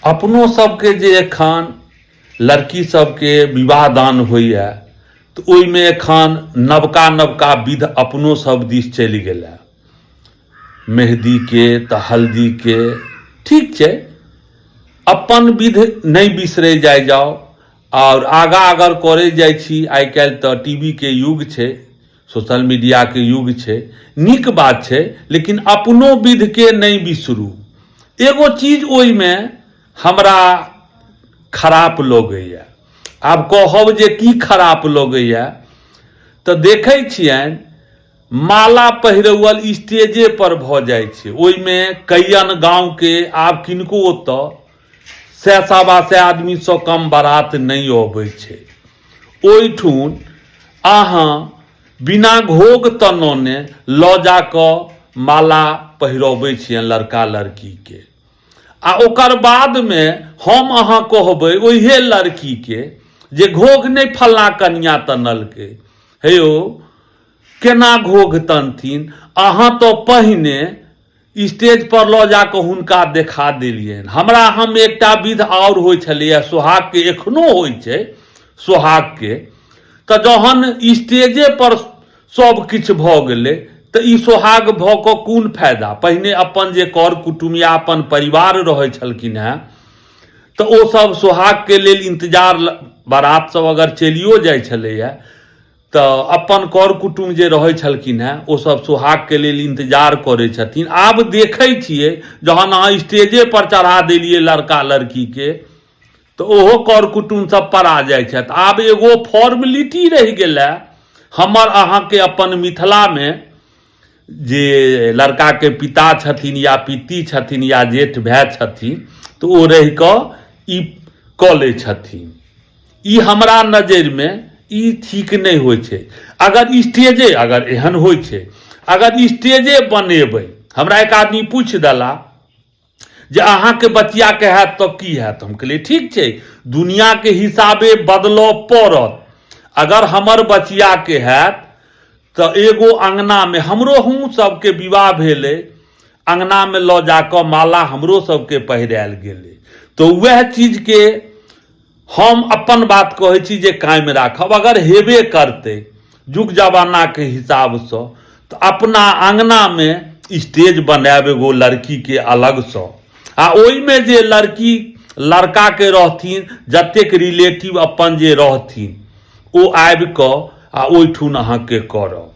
अपनो सबके जे एखन लड़की सबके विवाह दान होइए तऽ ओहिमे एखन नवका नवका विध अपनो सब दिस चलि गेलै मेहदीके तऽ हल्दीके। ठीक छै, अपन विध नहि बिसरै जाइ जाउ, आओर आगाँ अगर करै जाइ छी, आइ काल्हि तऽ टी वी के युग छै, सोशल मीडियाके युग छै, नीक बात छै, लेकिन अपनो विधके नहि बिसरू। एगो चीज ओहिमे हमरा खराप लगैए। आब कहब जे की खराप लगैए, तऽ देखै छियनि माला पहिरौअल स्टेजे पर भऽ जाइ छै। ओहिमे कइयन गाँवके आब किनको ओतऽ सए सवा सए आदमीसँ कम बारात नहि अबै छै। ओहिठुन अहाँ बिना घोघ तनौने लऽ जा कऽ माला पहिरबै छियनि लड़का लड़कीके, आ ओकर बादमे हम अहाँ कहबै ओहे लड़कीके जे घोघ नहि फल्लाँ कनियाँ तनलकै। हे यौ, केना घोघ तनथिन? अहाँ तऽ पहिने स्टेज पर लऽ जा कऽ हुनका देखा देलियनि। हमरा हम एकटा विध आओर होइ छलैए सोहागके, एखनो होइ छै सोहागके। तऽ जहन स्टेजे पर सब किछु भऽ गेलै तऽ ई सोहाग भऽ कऽ कोन फायदा? पहिने अपन जे कर कुटुम या अपन परिवार रहै छलखिन हेँ तऽ ओ सब सोहागके लेल इन्तजार, बारात सब अगर चलियो जाइ छलैए तऽ अपन कर कुटुम जे रहै छलखिन हेँ ओसभ सोहागके लेल इन्तजार करै छथिन। आब देखै छियै जहन अहाँ स्टेजे पर चढ़ा देलियै लड़का लड़कीके तऽ ओहो कर कुटुम सब पड़ा जाइ छथि। आब एगो फॉर्मेलिटी रहि गेलै हमर अहाँके अपन मिथिलामे, जे लड़काके पिता छथिन या पित्ती छथिन या जेठ भाय छथिन तऽ ओ रहि कऽ ई कऽ लै छथिन। ई हमरा नजरिमे ई ठीक नहि होइ छै। अगर स्टेजे अगर एहन होइ छै, अगर स्टेजे बनेबै, हमरा एक आदमी पूछि देला जे अहाँके बचियाके हैत तऽ की हैत? हम कहलियै ठीक छै, दुनिआँके हिसाबे बदलऽ पड़त। अगर हमर बचियाके हैत तऽ एगो अङ्गनामे, हमरो हूँ सबके विवाह भेलै, अङ्गनामे लऽ जाकऽ माला हमरो सबके पहिरायल गेलै, तऽ वएह चीजके हम अपन बात कहै छी जे कायम राखब। अगर हेबे करतै युग जमानाके हिसाबसँ तऽ अपना अङ्गनामे स्टेज बनायब एगो लड़कीके अलगसँ, आ ओहिमे जे लड़की लड़काके रहथिन, जतेक रिलेटिव अपन जे रहथिन ओ आबि कऽ आ ओहिठुन अहाँके करब।